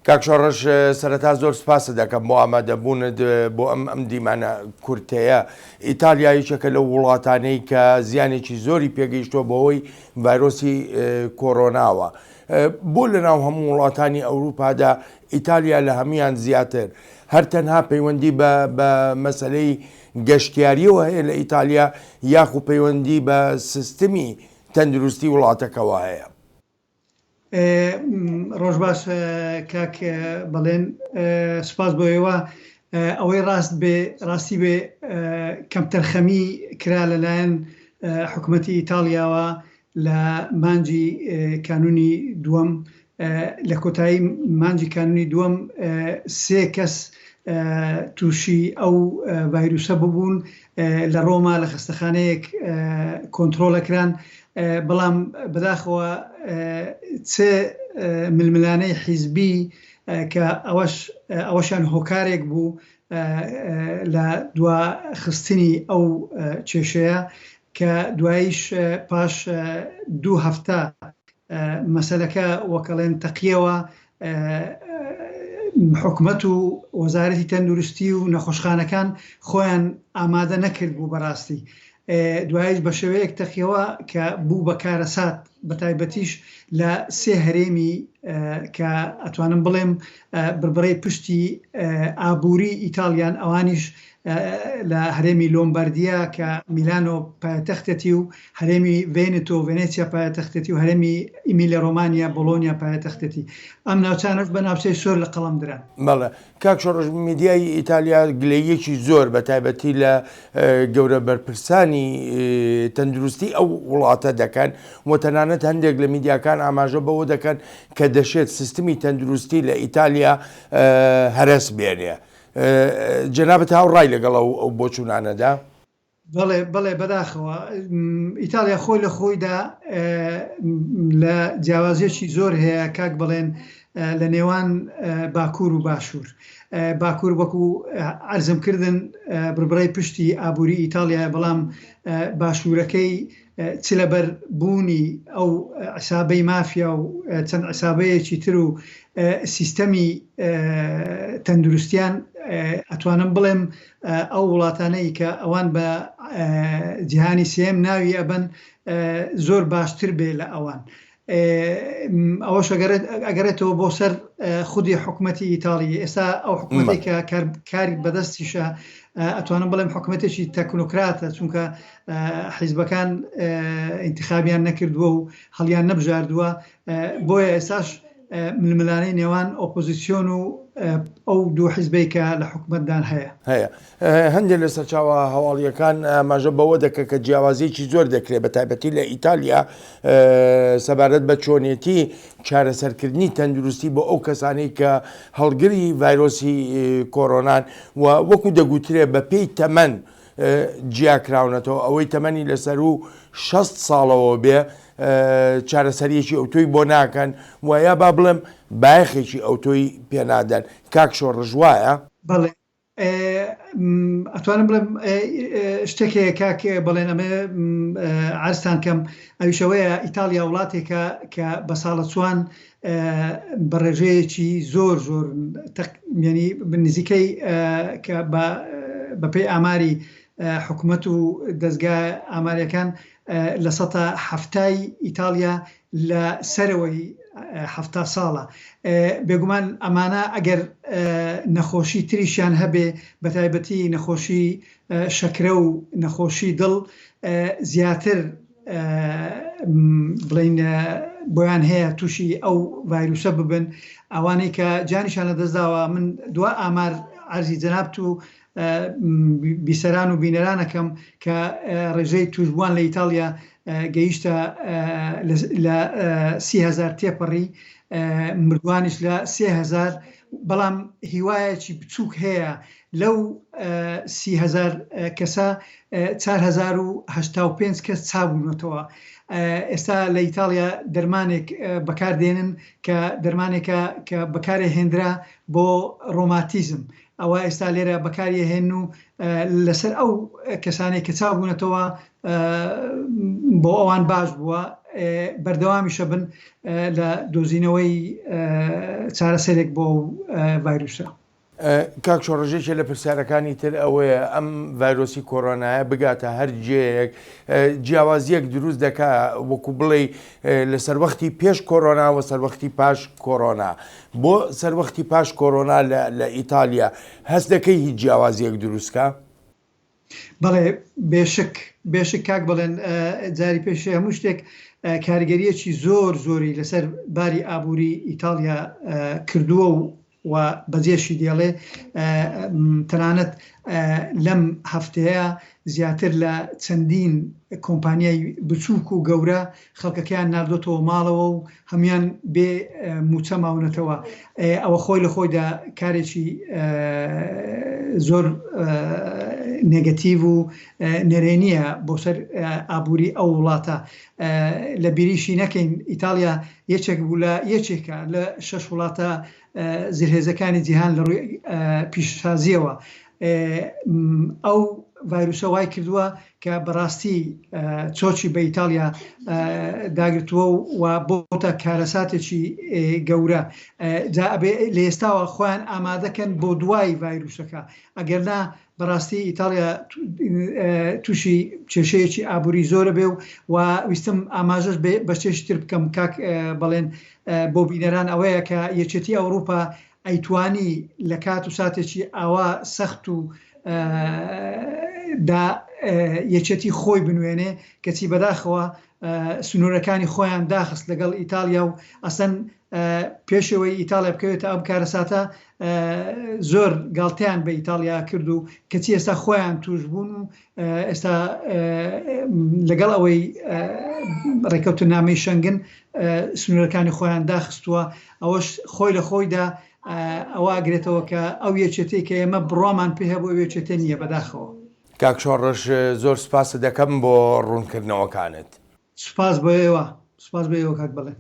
کاک شۆڕش سەرەتا زۆر سپاست دەکەم بۆ ئامادەبوونت بۆ ئەم ئەم دیمانە کورتەیە. ئیتالیا یەکێکە لەو وڵاتانەی کە زیانێکی زۆری پێگەیشتووە بەهۆی ڤایرۆسی کۆرۆناوە. بۆ لەناو هەموو وڵاتانی ئەوروپادا ئیتالیا لە هەموویان زیاتر؟ هەر تەنها پەیوەندی بە بە مەسەلەی گەشتیاریەوە هەیە لە ئیتالیا یاخو پەیوەندی بە سیستمی تەندروستی وڵاتەکەوە هەیە؟ ڕۆژ باش کاک بەڵێن سوپاس بۆ ئێوە ئەوەی ڕاست بێ ڕاستی بێ کەمتەرخەمی کرا لەلایەن حکوومەتی ئیتاڵیاوە لە مانگی کانونی دووەم لە کۆتایی مانگی کانونی دووەم سێ کەس تووشی ئەو ڤایروسە ببوون لە ڕۆما لە خەستەخانەیەک کۆنترۆڵەکران بەڵام بەداخەوە چ ململانێی حیزبی کە ئەوەش ئەوەشیان هۆکارێک بوو لە دواخستنی ئەو کێشەیە کە دواییش پاش دوو هەفتە مەسەلەکە وەکەڵێن تەقیەوە حکومەت و وەزارەتی تەندروستی و نەخۆشخانەکان خۆیان ئامادە نەکرد بوو بەڕاستی دوایش بە شێوەیەک تەقیەوە کە بوو بە کارەسات بەتایبەتیش لە سێ هەرێمی کە ئەتوانم بڵێم بڕبڕەی پشتی ئابووری ئیتاڵیان ئەوانیش لە هەرێمی لۆمباردیا کە میلانۆ پایتەختەتی و هەرێمی ڤێنتۆ ڤێنێسیا پایتەختەتی و هەرێمی ئیمیلیا ڕۆمانیا بۆڵۆنیا پایتەختەتی ئەم ناوچانەش بە ناوچەی سۆر لە قەڵەم دران. بەڵێ کاک شۆڕش میدیای ئیتالیا گلەییەکی زۆر بە تایبەتی لە گەورە بەرپرسانی تەندروستی ئەو وڵاتە دەکەن و تەنانەت هەندێک لە میدیاکان ئاماژە بەوە دەکەن کە دەشێت سیستمی تەندروستی لە ئیتالیا هەرەس بێنێ جەنابت هاوڕای لەگەڵ ئەو بۆچوونانەدا؟ بەڵێ بەڵێ بەداخەوە ئیتاڵیا خۆی لە خۆیدا لە جیاوازیەکی زۆر هەیە کاک بەڵێن لە نێوان باکوور و باشوور باکوور وەکو عەرزم کردن بڕبڕەی پشتی ئابووری ئیتاڵیایە بەڵام باشوورەکەی چ لەبەر بوونی ئەو عیسابەی مافیا و چەند عیسابەیەکی تر و سیستەمی تەندروستیان ئەتوانم بڵێم ئەو وڵاتانەی کە ئەوان بە جیهانی سێیەم ناوی ئەبەن زۆر باشتر بێ لە ئەوان. ئەوەش ئەگەڕێتەوە بۆ سەر خودی حکومەتی ئیتاڵی ئێستا ئەو حکومەتێک کە کاری بەدەستیشە ئەتوانم بڵێم حکومەتێکی تەکنۆکراتە چونکە حیزبەکان ئینتخابیان نەکردووە و هەڵیان نەبژاردووە بۆیە ئێستاش ململانێی نێوان ئۆپۆزیسیۆن و ئەو دوو حیزبەی کە لە حکومەتدان هەیە. هەیە. هەندێک لە سەرچاوە هەواڵییەکان ئاماژە بەوە دەکەن کە جیاوازییەکی زۆر دەکرێت بە تایبەتی لە ئیتالیا سەبارەت بە چۆنێتی چارەسەرکردنی تەندروستی بۆ ئەو کەسانەی کە هەڵگری ڤایرۆسی کۆرۆنان و وەکو دەگوترێ بە پێی تەمەن جیاکراونەتەوە ئەوەی تەمەنی لەسەروو 60 ساڵەوە بێ چارەسەریەکی ئەوتۆی بۆ ناکەن و یا با بڵێم بایەخێکی ئەوتۆی پێنادەن کاک شۆڕش وایە؟ بەڵێ ئەتوانم بڵێم شتێک هەیە کاک بەڵێن ئەمە عەرزتان کەم ئەویش ئەوەیە ئیتاڵیا وڵاتێکە کە بە ساڵەچوان بە ڕێژەیەکی زۆر زۆر یعنی نزیکەی کە بە بەپێی ئاماری حکومەت و دەزگا ئاماریەکان لە سەتا حەفتای ئیتاڵیا لە سەرەوەی 70 ساڵە بێگومان ئەمانە ئەگەر نەخۆشی تریشیان هەبێ بەتایبەتی نەخۆشی شەکرە و نەخۆشی دڵ زیاتر بڵین بۆیان هەیە تووشی ئەو ڤایروسە ببن ئەوانەی کە جانیشان لە دەستداوە من دوا ئامار عەرزی جەنابت و بیسەران و بینەرانەکەم کە ڕێژەی تووشبووان لە ئیتاڵیا گەیشتە لە 30هزار تێپەڕی مردوانیش لە 30هزار بەڵام هیوایەکی بچووک هەیە لەو 30هزار کەسە 4085 کەس چابوونەتەوە ئێستا لە ئیتاڵیا دەرمانێک بەکاردێنن کە دەرمانێکە کە بەکارێ هێنرا بۆ ڕۆماتیزم ئەوا ئێستا لێرە بەکاری ئەهێنن و لەسەر ئەو کەسانەی کە چاک بوونەتەوە بۆ ئەوان باش بووە. بەردەوامیشە بن لە دۆزینەوەی چارەسەرێک بۆ ئەو ڤایروسە. کاک شۆڕش یەکێ لە پرسیارەکانی تر ئەوەیە ئەم ڤایرۆسی کۆرۆنایە بگاتە هەر جێیەک جیاوازیەک دروست دەکا وەکو بڵێی لە سەروەختی پێش کۆرۆنا و سەروەختی پاش کۆرۆنا بۆ سەروەختی پاش کۆرۆنا لە ئیتالیا هەست دەکەی هیچ جیاوازیەک دروستکا؟ بەڵێ بێشک بێشک کاک بەڵێن جاری پێش هەموو شتێک کاریگەریەکی زۆر زۆری لەسەر باری ئابووری ئیتاڵیا کردووە و و بەجێشی دێڵێ تەنانەت لەم هەفتەیە زیاتر لە چەندین کۆمپانیای بچووک و گەورە خەڵکەکەیان ناردۆتەوە ماڵەوە و هەموویان بێ مووچە ماونەتەوە، ئەوە خۆی لە خۆیدا کارێکی زۆر نێگەتیڤ و نەرێنییە بۆ سەر ئابووری ئەو وڵاتە. لە بیریشی نەکەین ئیتاڵیا یەکێک بوو لە یەکێکە لە شەش وڵاتە زلهێزەکانی جیهان لە ڕووی پیشەسازییەوە. ئەو ڤایروسە وای کردووە کە بەڕاستی چۆکی بە ئیتاڵیا داگرتووە و بۆتە کارەساتێکی گەورە جا ئەبێ لە ئێستاوە خۆیان ئامادەکەن بۆ دوای ڤایروسەکە ئەگەر نا بەڕاستی ئیتاڵیا تووشی کێشەیەکی ئابووری زۆرە بێ و و ویستم ئاماژەش بە شتێکی تر بکەم کاک بەڵێن بۆ بینەران ئەوەیە کە یەکێتی ئەوروپا ئەیتوانی لە کات و ساتێکی ئاوا سەخت و دا یەکێتی خۆی بنوێنێ، کەچی بەداخەوە سنوورەکانی خۆیان داخست لەگەڵ ئیتاڵیا و ئەسەن پێش ئەوەی ئیتاڵیا بکەوێتە ئەم کارەساتە زۆر گاڵتەیان بە ئیتاڵیا کرد و کەچی ئێستا خۆیان توش بوون و ئێستا لەگەڵ ئەوەی ڕێککەوتنامەی شەنگن سنوورەکانی خۆیان داخستووە ئەوەش خۆی لە خۆیدا ئەوە ئەگرێتەوە کە ئەو یەکێتیەی کە ئێمە بڕوامان پێ هەبوو ئەو یەکێتیە نییە بەداخەوە. کاک شۆڕش زۆر سوپاست دەکەم بۆ ڕوونکردنەوەکانت. سوپاس بۆ ئێوە. سوپاس بۆ ئێوە کاک بەڵێن.